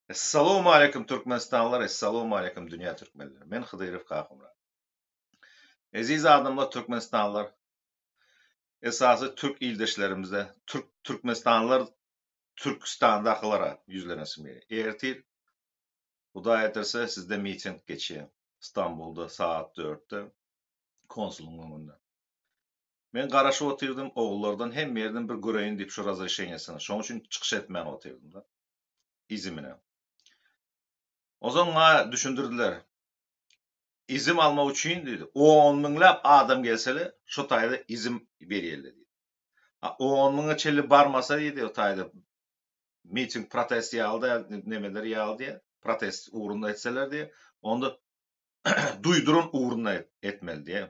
Essalawmaleýkum Türkmenistanlylar Essalawmaleýkum dünýä türkmenleri Men Hydyrow Kakamyrat Eziz adamlar Türkmenistanlylar Esasy türk ildeşlerimize türk Türkmenistanlylar Türküstandakylara ýüzlenesim gelýär Ertir Hudaý etirse sizde miting geçýär Stambulda sagat dörtde konsulyň öňünde Men garaşyp otyrdym ogullardan hemme ýerden bir göreýin diýip şu razreşeniýesini şoň üçin çykyş etmän otyrdym-da. Izimine. Onsoň maňa düşündirdiler. Izim almak üçin diýdi, on müňläp adam gelsele, şo taýda izim berýärler diýdi. A on müňe çenli barmasa diýdi, o taýda miting protest ýaly däl, nemeler ýaly diýýär, protest ugrunda etseler diýýär, onda duýduran ugrunda etmeli diýýär.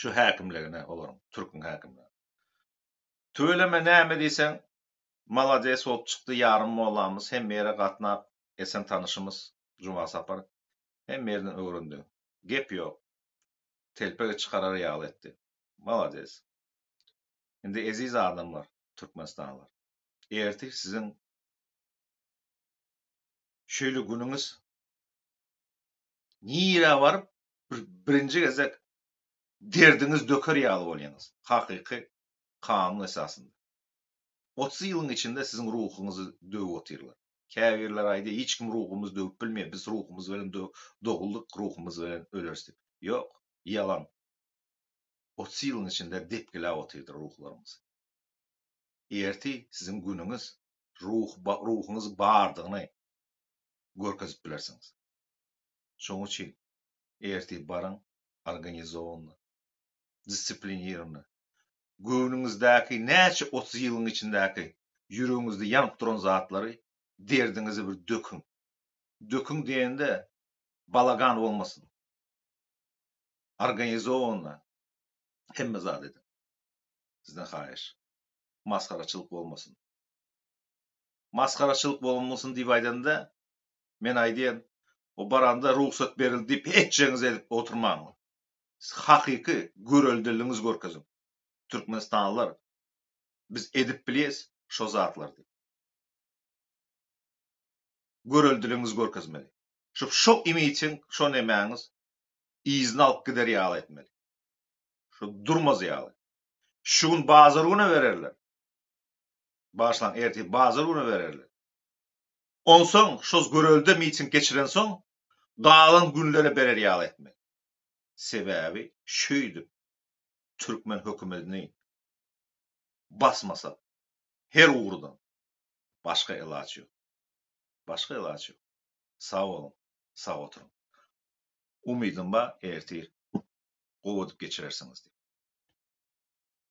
Şu häkimligine olaryň, türküň häkimligine. Tüweleme näme diýseň, Malades bolup çykdy ýarym mollamyz hemme ýere gatnap Esen tanyşymyz Juma Sapar hemme ýerden öwrendi gep ýok telpegi çykarar ýaly etdi malades indi eziz adamlar Türkmenistanlylar ertir siziň şeýle günüňiz nirä baryp bir birinji gezek derdiňiz döker ýaly bolýaňyz hakyky kanun esasynda. 30 ýylyň içinde siziň ruhuňyzy döwüp otyrlar. Käbirleri aýdýar, hiç kim ruhumyzy döwüp bilmeýär, biz ruhumyz bilen doguldyk, ruhumyz bilen öleris diýip. Ýok, ýalan. 30 ýylyň içinde depgiläp otyrdyr ruhlaryňyzy. Ertir siziň günüňiz, ruh, ruhuňyz bardygyny görkezip bilersiňiz. Şonuň üçin ertir baryň, organizowanyny, disiplinirowanyny, göwnüňizdäki näçe 30 ýylyň içindäki ýüregiňizde ýanyp duran zatlary, derdiňizi bir döküň. Döküň diýende balagan bolmasyn. Organizowanyny hemme zat ediň. Sizden haýyş. Masgaraçylyk bolmasyn. Masgaraçylyk bolmasyn diýip aýdanda men aýdýan, o baranda rugsat berildi diýip etjegiňizi edip oturmaň. Siz hakyky göreldeligiňizi görkeziň. Türkmenistanlylar biz edip bilýäs şo zatlary diýip. Göreldeligiňizi görkezmeli. Şo şo imiting, şo nemäňiz yzyny alyp gider ýaly etmeli. Şo durmaz ýaly. Şu gün bazar güne bererler. Bagyşlaň ertir bazar güne bererler. Onsoň şo görelde miting geçirensoň galan günlere berer ýaly etmeli. Sebäbi şeýdip türkmen hökümetini basmasak her ugurdan başga elaç ýok. Başga elaç ýok. Sag boluň, sag oturyň. Umydym bar ertir gowy edip geçirersiňiz diýip.